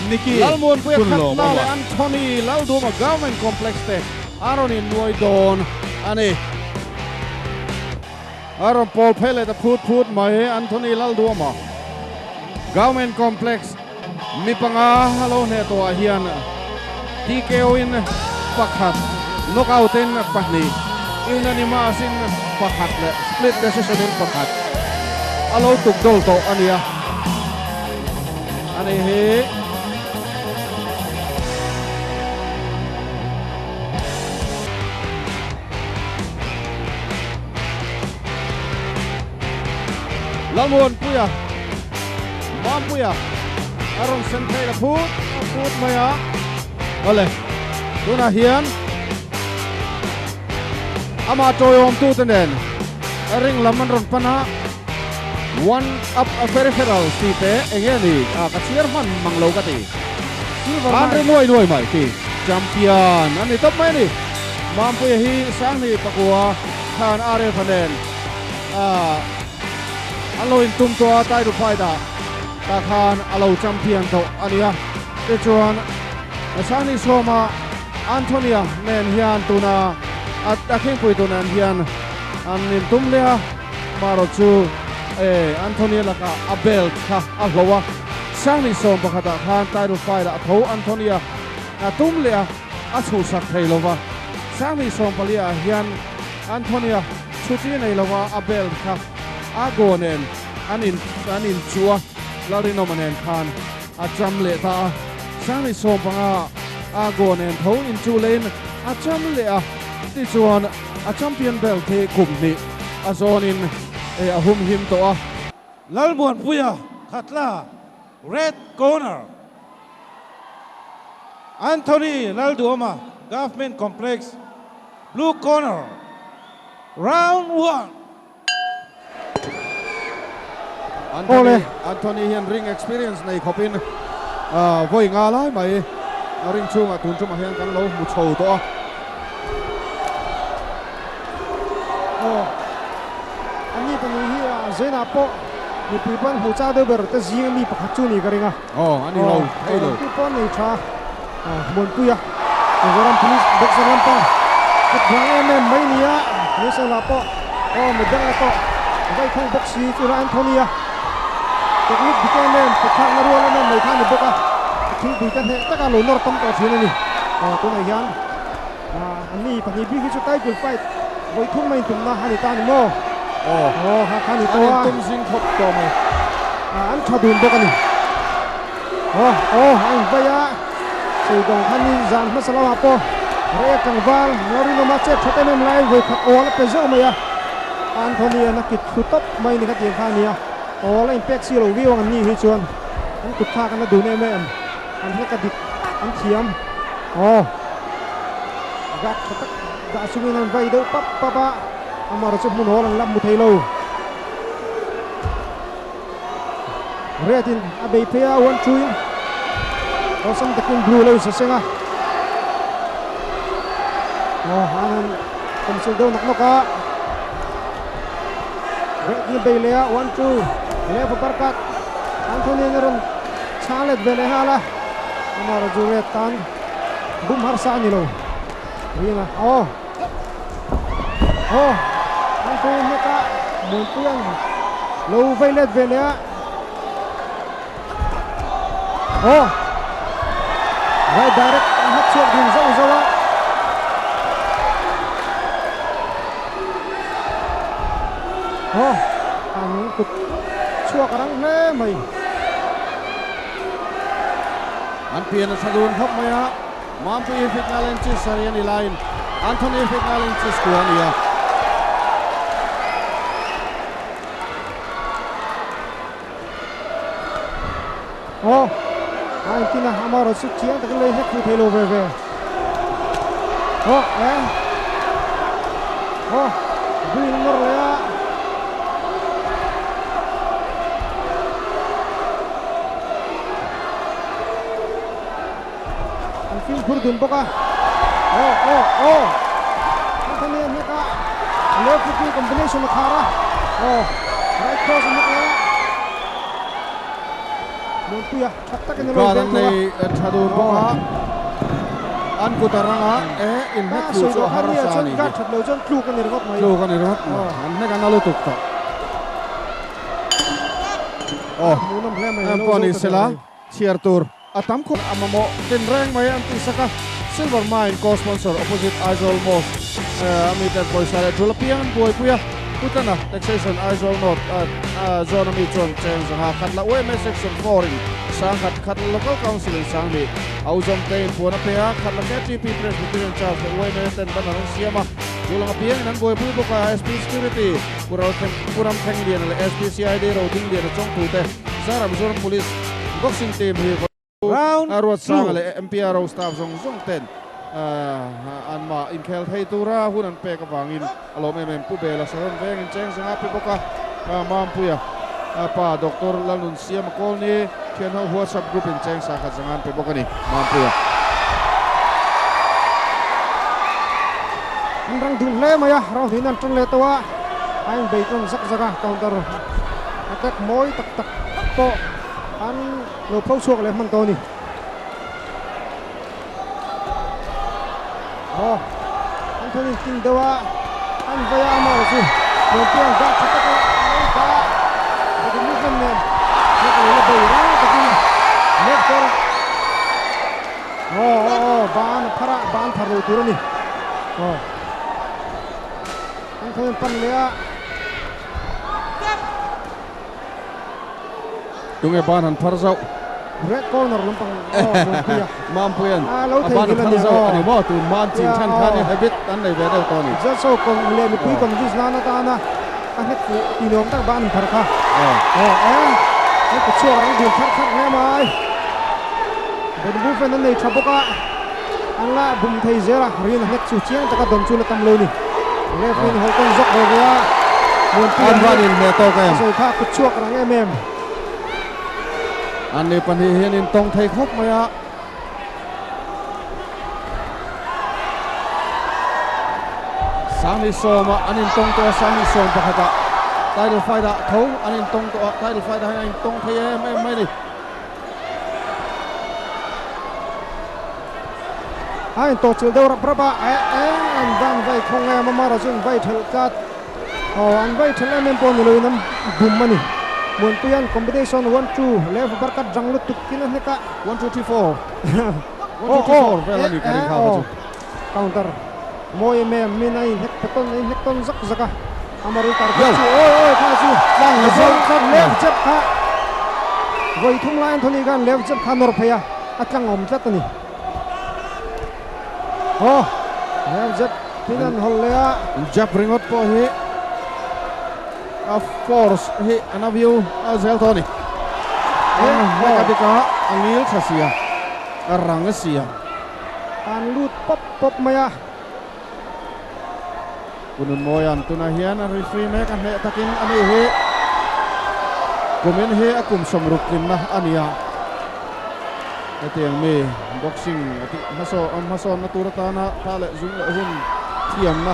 Nicky Lalmuanpuia Hunlawm Khatla leh a. Anthony Lalduhawma Government Complex te a rawn innuai dawn a ni. A rawn pawl phei leh ta phut phut mai Anthony Lalduhawma Government Complex mi panga a lo hneh tawhah hian TKO in pakhat, knockout in pahnih, unanimous in pakhat leh split decision in pakhat a lo tuk dawl tawh a nia. A ni hi. Lalmuanpuia, Mampuia a rawn sen phei la phut a phut mai a. Awle, tunah hian amah tawiawmtute nen ring lam an rawn pan a. One up a peripheral tih te eng nge ni a ka chhiar hman mang lo ka ti. An ri nuai nuai mai ti. Champion a ni tawp mai a ni. Mampuia hi Sangni pakua khan RF-a nen an lo intum tawh a, title fight ah tah khan a lo champion tawh a ni a. Tichuan Sangni Sawma Anthony-a nen hian tuna a khingpuitu nen hian an intum leh a. Marawh chu e Anthony lakah a belt kha a hloh a, Sangni 11 ah khan title fight ah a tho Anthony a a tum leh a, a chhuhsak thei lo va. Sangni 14 ah hian Anthony a chhuti nei lo va, a belt kha a go nen an in an inchuh a, Lalrinawma nen khan a cham leh ta a. Sangni 15 ah a go nen tho inchuh lehin a cham leh a, tichuan A champion belt hi kum hnih a zawnin a hum him tawh a. Lalmuanpuia Khatla, Red Corner, Anthony Lalduhawma, Government Complex, Blue Corner, Round one. Anthony Anthony hian ring experience nei khawpin vawi nga lai mai a ring chhungah tun tumah hian kan lo hmu chho tawh a. Aw ani pahnih hi a Zaina pawh mipui pawn hmu chak deuh ber te zing ami pakhat chu ni ka ring a. Aw ani lo thei lo. Aw pawh nei tha Muanpuia Mizoram Police boxer lampang kut vang em em mai nia National ah pawh aw medal la tawh vai thang bawk si chu la Anthony a technique dik em em kut thlakna rual em em mai kha a ni bawk a thingpui te hneh taka lo nawr tam tawh thin a ni aw tunah hian an ni pahnih bik hi chu title fight vawi thum mai intumna a ni ta a ni maw aw aw ha kha a ni tawh a an intum zing khawp tawh mai an tha dun bawk a ni. Aw aw a invai a, Cheidawng khan ni zan hmasa lamah pawh Rei tlangval Lalrinawma chet that em em laiin vawi khat awl a pe zeuh mai a, Anthony an a kit thlu tawp mai ni kha tiang kha a ni a, awl a inpek si lo viau ang an ni hi chuan an kut thlak an la dun em em, an hlek a dik an thiam aw guard tha tak dah chungin an vai deuh pap pap a, amaherawhchu chu hmun awl an la hmu thei lo. Red in a bei phei a, 1 2 in awlsam takin blue lo insa seng a. Aw an han kawmsil deuh nawk nawk a. Red in a bei leh a, 1 2 left uppercut. Anthony in a rawn chhang let ve leh nghal a. Amaherawhchu red tan bum harsa a ni lo. Ringa aw. Aw Anthony hneka Muanpuia'n lo vei let ve leh a. Aw right direct an hlat chhuak dun zauh zauh a. Aw an kut chhuak a rang hle mai. An pian a tha dun khawp mai a. Mampui Fitna Lenchis a ni laiin Anthony Fitna Lenchis kua a ni a. Aw, a intin a, amaherawh chu chiang takin lei hlek thei thei lo ve ve. Aw, e. Aw, green a nawr leh a. An fimkhur dun bawk a. Aw aw aw. Anthony a hnek a. Left hook combination a khar a. Aw right cross a hnek leh a. Muanpuia tha takin a lo Guard veng an thung a. nei tha dun bawk a, an kut a rang a, e in hnek A fuh sawi chu a dawh khan har nia sa a chuan nih hi. guard that lo chuan tluk a ni ringawt mai. Tluk a ni ringawt mai, an hnek a na lutuk tawh. Aw, Hmuhnawm hle mai, an lo pawh zo ni ta sela der mai. chhiar tur a tam khawp. A mamawh tin reng mai an tihsak a, Silver Mine co-sponsor opposite Aizawl Mosque a mi ten pawisa leh tul apiang an buaipui a, Putana Taxation Aizawl North zone a mi chuan cheng zanga khat la UMA Section 4 in sang khat khat la Local Council in sang nih Auzawm te in puan a pe a, khat la KTP Presbyterian Church leh UMA ten banner an siam a, tul ang apiang in an buaipui bawk a, SP Security Pu Ramthengliana leh SP CID Rodingliana chawngtute Zara Mizoram Police Boxing Team hi Round a Ruatsanga 2. leh MPRO staff zawng zawng ten an mah inkhel thei tura hun an pek avangin a lawm em em. Pu Bela Saron vengin cheng zanga pe bawk a, Mampuia pa Doctor Lalnunsiama Kawlni thianho WhatsApp group in cheng sa khat zanga an pe bawk a ni. Mampuia. An rang dun hle mai a, round in an tan leh tawh a, a inbei tawn zak zak a, counter attack mawi tak tak pawh an lo pho chhuak leh hman tawh a ni. Aw, an thun in tin deuh a, an vai a amah chu Muanpiang dah tha tak a lo dah a, body movement nen hlek a lo la bei rang takin left kawr aw aw aw ban a phar a, ban phar lo tur a ni. Aw, an thun in pan leh a. Tunge ban han phar zauh? Red corner lampang aw Mampuia. Mampuia'n A lo a ban a theihnghilh a phar nia zauh aw. a ni maw? Tun hma an chin chhan khan hi habit an nei ve deuh tawh a ni. Judge ho kawn leh mipui convince nan atana a hnek fuh tih nuam tak ban phar kha. Aw e an kut chhuak rang dun kharh kharh hle mai. Body movement an nei tha bawk a, an la bum thei zel a, rin a hnek chu chiang taka dawn chu la tam lo ni. Referee in haw tawn zawk ve ve a, Muanpuia An van hi inhmeh tawk em? a sawi kha kut chhuak rang em em. An ni pahnih hian in tawng thei khawp mai a. Sangni sawma an intawng tawh a, Sangni sawm pakhatah title fight ah tho an intawng tawh a, title fight ah hian an intawng thei em em mai a ni. A intawhchilh deuh rap rap a, eng an van vai khawng em a, Mara chu an vai thelh tlat. Aw an vai thelh em em pawh ni loin an bum a ni. Muanpuia'n combination one two left uppercut rang lutuk in a hnek a. One two three four. One two three four vel a ni ka ring kha kha chu. Counter mawi em em min a inhnek pe tawn a inhnek tawn zak zak a. Amaru target chu awi awi kha chu Tlang a zo zawng left jab kha vawi thum lai Anthony khan left jab kha nawr phei a, a tlang awm tlat a ni. Aw left jab in an hawl leh a. Jab ringawt pawh hi a force hi a na viau a zel tawh a ni. An hnek a bik a, a ngil tha sia, a rang sia. An lut pawp pawp mai a. Kununmawia'n tunah hian a referee mek a hneh takin a ni hi kumin hi a kum sawmruk tlinna a ni a. Hetiang mi boxing a tih hmasawnna tur atana tha leh zung leh hun thiamna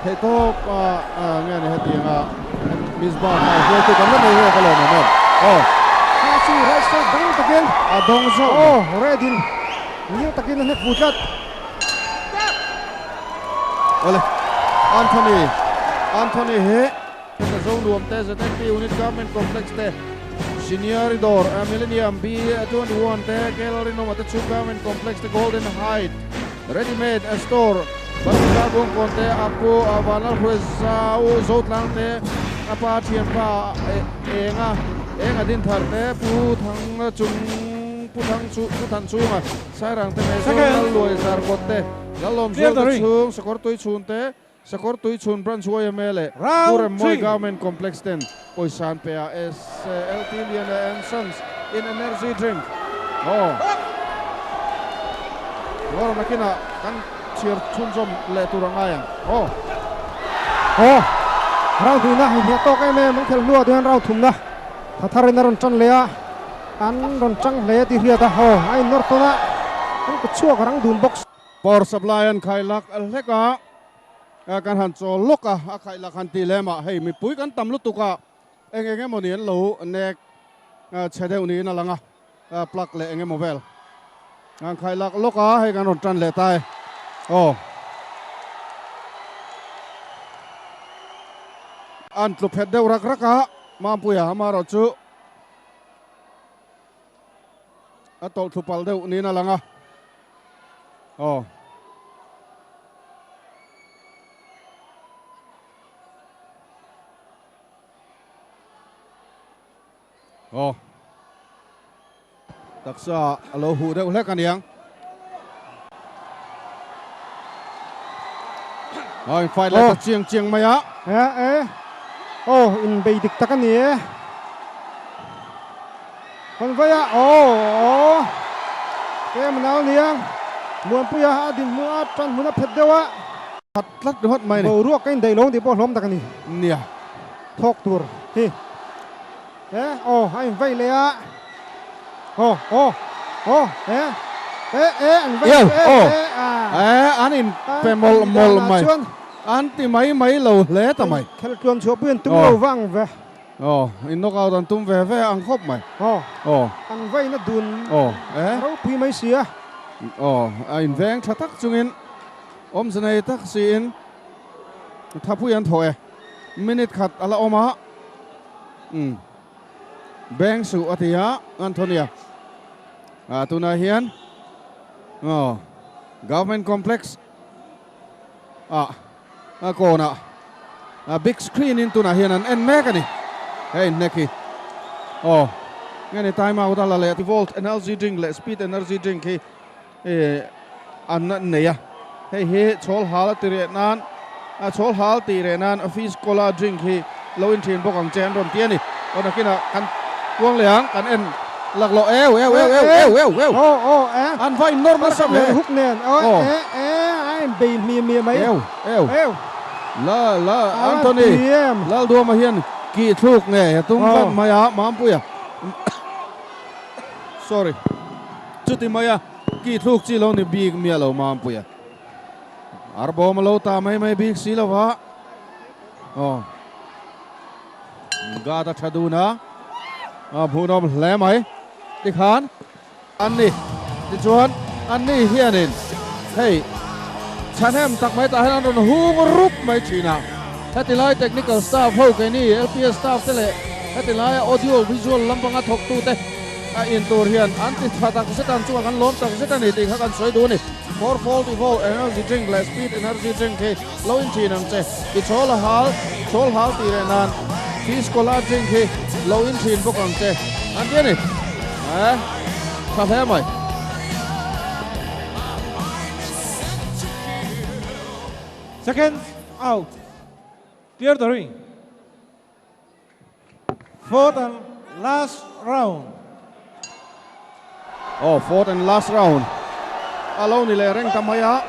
theihtawp a nge ni hetianga Misbah hmai hruaitu kan la nei hi a ka lawm em em. Aw. Kha chu right side dang takin a dawng zawk. Aw, red in ngil takin a hnek vu tlat. Awle, Anthony, Anthony hi heta zo nuam te ZNP Unit Government Complex te Senior Dawr Millennium B21 te KL Rinawma te chu Government Complex te Golden Height Ready made a store Balbika Bawngkawn te a pu Vanlalhruai Zau Zotlang te a pa thianpa Enga Enga Dinthar te Pu Thang Chung Pu Thang Chu Pu Than Chunga Sairang te Mezawng Lalluai Zarkawt te Lalawm Zual te chhung Sakawr Tui Chhun te Sakawr Tui Chhun Branch yma leh Pu Remmawi Government Complex ten pawisa an pe a, SLT Lian leh and Sons in Energy Drink. Aw. Lawr nakinah kan chhiar chhunzawm leh tur a ngai ang. Aw. Aw. Round hnihna inhniah tawk em em an khelh hnuah chuan round thumna tha tharin a rawn tan leh a, an rawn tang hle tih hriat a, aw a innawr tawn a, an kut chhuak a rang dun bawk. Power supply an khai lak hlek a. Kan han chawl lawk a, a khaih lak han tih lem ah hei mipui kan tam lutuk a, eng eng emaw ni an lo nek chhe deuh niin a lang a, plug leh eng emaw vel kan khaih lak lawk a, hei kan rawn tan leh ta e. Aw. An tlu phet deuh rak rak a, Mampuia amaherawhchu a tawlh thlu palh deuh niin a lang a. Aw. Aw. Taksa a lo huh deuh hlek aniang. Aw in fight leh ta chiang chiang mai a. E e. Aw in bei dik tak a ni e. Kan vai a aw aw. Ke manau nia. Muanpuia a din hmu a tan hmun a phet deuh a. Khat tlat ringawt mai a ni. Boruak ka indaih lo ang tih pawh hlawm tak a ni. Nia. Thawk tur hi. E aw a in vai leh a. Aw aw aw e e e an vai Iau e aw e a. E an in pe mawlh mawlh mai. An ti mai mai lo hle ta mai. Khelh tluan chhuah pui an tum lo vang ve. Aw, in knock out an tum ve ve ang khawp mai. Aw, Aw. an vaina dun Aw, e. ropui mai si a. Aw, a inveng tha tak chungin awmze nei tak siin thapui an thawh e. Minute khat a la awm a. Umm. Beng suh a ti a, Anthony-a. Ah, tunah hian aw, Government Complex ah. A kawnah a big screen in tunah hian an en mek a ni. Hei hnek hi aw nge ni time out a la leh Volt energy drink leh Speed energy drink hi an nei a. Hei hi chhawl hal a ti reh nan a chhawl hal tih reh nan a fish cola drink hi lo in thin bawk ang che an rawn ti a ni. Aw nakinah kan kuang leh ang kan en laklawh eu eu eu eu eu eu eu an va in nawr nasa ve. Aw. Eu eu la la Anthony Lalduama hian kih thluk nge a tum tlat mai a Mampuia sorry chuti mai a kih thluk chi lo ni bik miah lo Mampuia arbawm a lo ta mai mai bik si lova aw. Guard a tha dun a, a hmuhnawm hle mai. Tikhan an ni, tichuan an ni hianin hei thahnem tak mai tah hian an rawn hung rup mai thin a. Heti lai technical staff ho keini LPS staff te leh heti laia audio visual lampanga thawktute a in tur hian an ti tha tak zet a, an chungah kan lawm tak zet a ni tih kha kan sawi duh a ni. Four Fold Evo Energy Drink leh Speed Energy Drink hi Lo in thin ang che. I chawl a hal, chawl hal tih reh nan Fish Cola drink hi lo in thin bawk ang che. An ti a ni. Eh, tha hle mai. Seconds out. Clear the ring. Fourth and last round. Oh, fourth and last round. A lo ni leh reng ta mai a.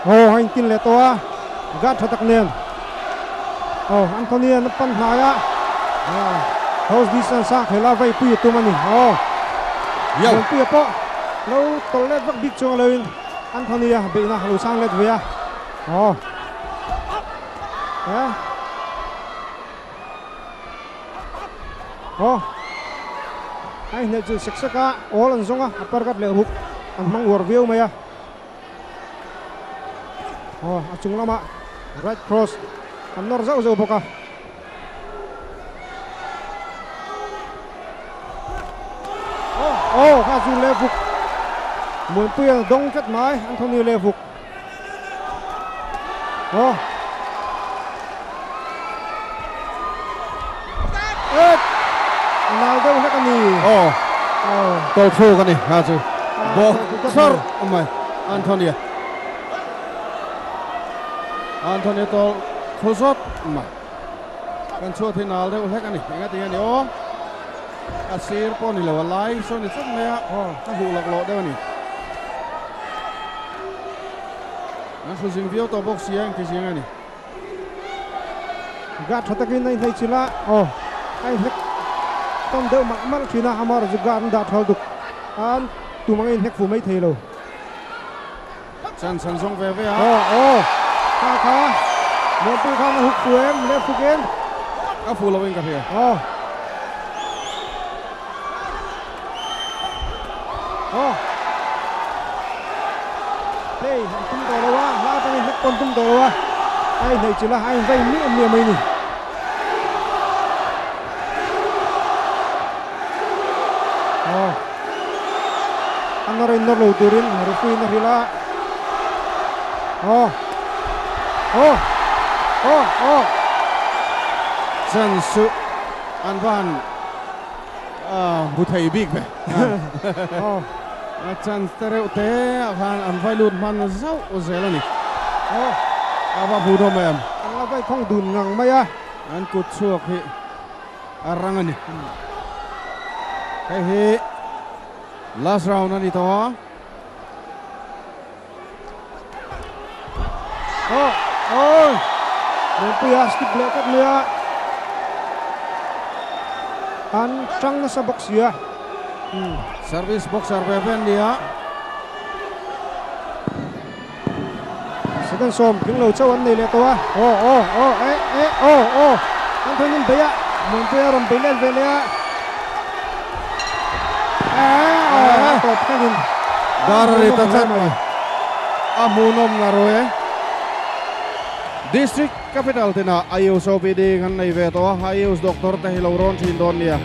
Oh, a intin leh tawh a. Guard tha tak nen. Oh, Anthony an pan hnai a. Ah, close distance a khela vai pui a tum a ni. Oh. Yo. Lianpuia pawh lo tawlh let vak bik chuang loin. Anthony a beihna lo sang let ve a. Aw. Eh. Aw. A inhneih chu sek sek a, awl an zawng a, a parkat leh ruk an hmang uar viau mai a. Aw, a chung lamah right cross an nawr zauh zauh bawk a. Aw kha chu Levuk Muanpuia dawng tlat mai Anthony Levuk aw et nal deuh hlek a ni aw tawlthluk a ni kha chu bawk thar mai Anthony Anthony tawlh thu zawt mai. Kan chhuat hi nal deuh hlek a ni. Enga tinge ni aw? A sir pawh ni lo, a lai saw ni tlat mai a, a huh laklawh deuh a ni. An hru zing viau tawh bawk si a, engti zing a ni. Guard tha takin a inhnaih chilh a, aw a inhlek tawn deuh malh malh thin a, amaherawhchu guard an dah thal duk. An. Tum angin hnek fu mai thei lo. Chan chan zawng ve ve a. Aw aw kha kha Muanpui khan a huk fu em left hook in. A fu lo in ka hria. Aw aw hei an tum tawh lo a hla atangin hnek pawn tum tawh lo a a inhneih chilh a a invai miah miah mai ni. Aw a nawr in nawr lo turin referee in a hrilh a aw aw aw aw Chan suh an va han hmu thei bik ve aw a chance te reuh te ah khan an vai lut hman zauh zel a ni aw a va hmuhnawm em an la vai khawng dun ngang mai a. An kut chhuak hi a rang a ni. Hei hi last round a ni tawh a. Aw aw Muanpuia skip leh tlat mai a. An tang nasa bawk si a. Service boxer ve ve an ni a. Second sawm tling lo chauh an nei leh tawh a. Aw aw aw eh eh aw aw an thawin in bei a, Muanpuia a rawn bei let ve leh a. Eh aw a tawp thlengin Dar a ri ta tlat mai. A hmuhnawm na ru e. District Capital tinah Ayush OPD kan nei ve tawh a, Ayush doctor te hi lo rawn thin dawn nia.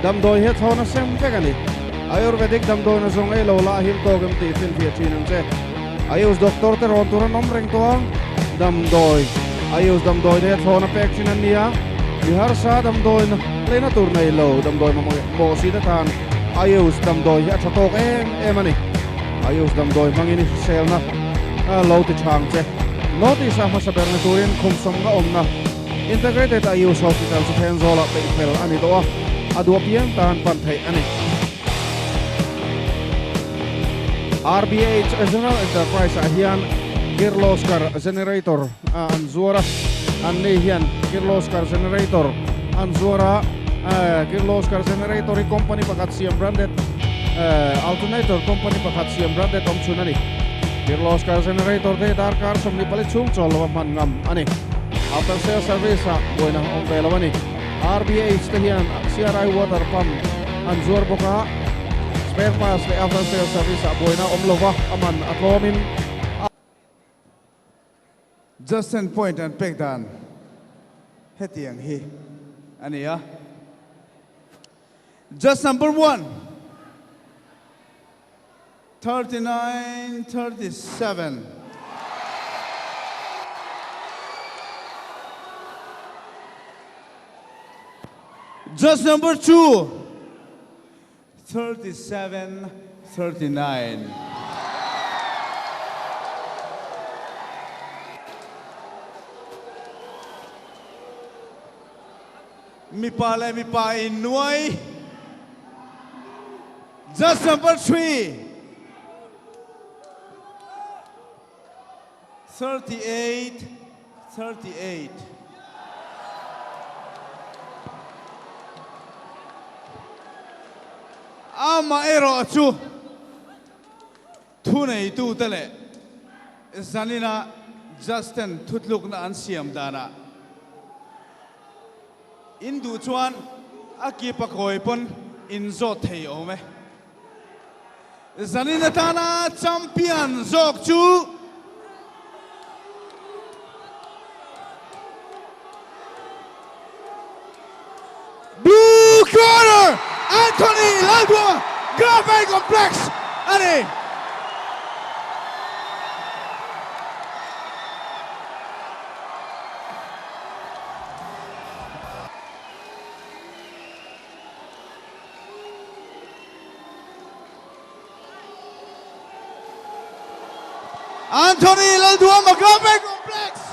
Damdawi hi a thlawn a sem vek a ni. Ayurvedic damdawi na zawng ei lo la a him tawk em tih finfiah thin ang che. Ayush doctor te rawn tur an awm reng tawh a, damdawi Ayush damdawi te thlawn a pek thin an ni a, mi harsa damdawi leina tur nei lo damdawi mamawh si te tan Ayush damdawi hi a tha tawk em em a ni. Ayush damdawi hmangin i hriselna lo ti tha ang che. Notice a hmasa berna turin khum sawmna awmna Integrated Ayush Hospital chu Thenzawl ah peih fel a ni tawh a, a duh apiang tan pan theih a ni. RBH General Enterprise ah hian Kirloskar Generator an zuar a, an nei hian Kirloskar Generator an zuar a, Kirloskar Generator hi company pakhat siam branded alternator company pakhat siam branded awm chhun a ni. Kirloskar Generator te hi darkar 24 chhung chawl lova hman ngam a ni. After sale service ah buaina awm ve lo a ni. RBH te hian CRI water pump an zuar bawk a, spare parts leh after sales service ah buaina awm lova a man a tlawmin a. Justin point an pek dan hetiang hi a ni a, Just number one, 39, 37. Just number two, 37, 39. Mipa leh mipa innuai. Judge number 3, 38, 38. Amaherawh chu thuneitute leh zanina judge-ten thutlukna an siam danah In duh chuan a kip a kawi pawn in zawt thei awm e. Zanin atana champion zawk chu Blue Corner Anthony Lalbuama Graphite Complex a ni. Anthony Lalduama Graphite Complex.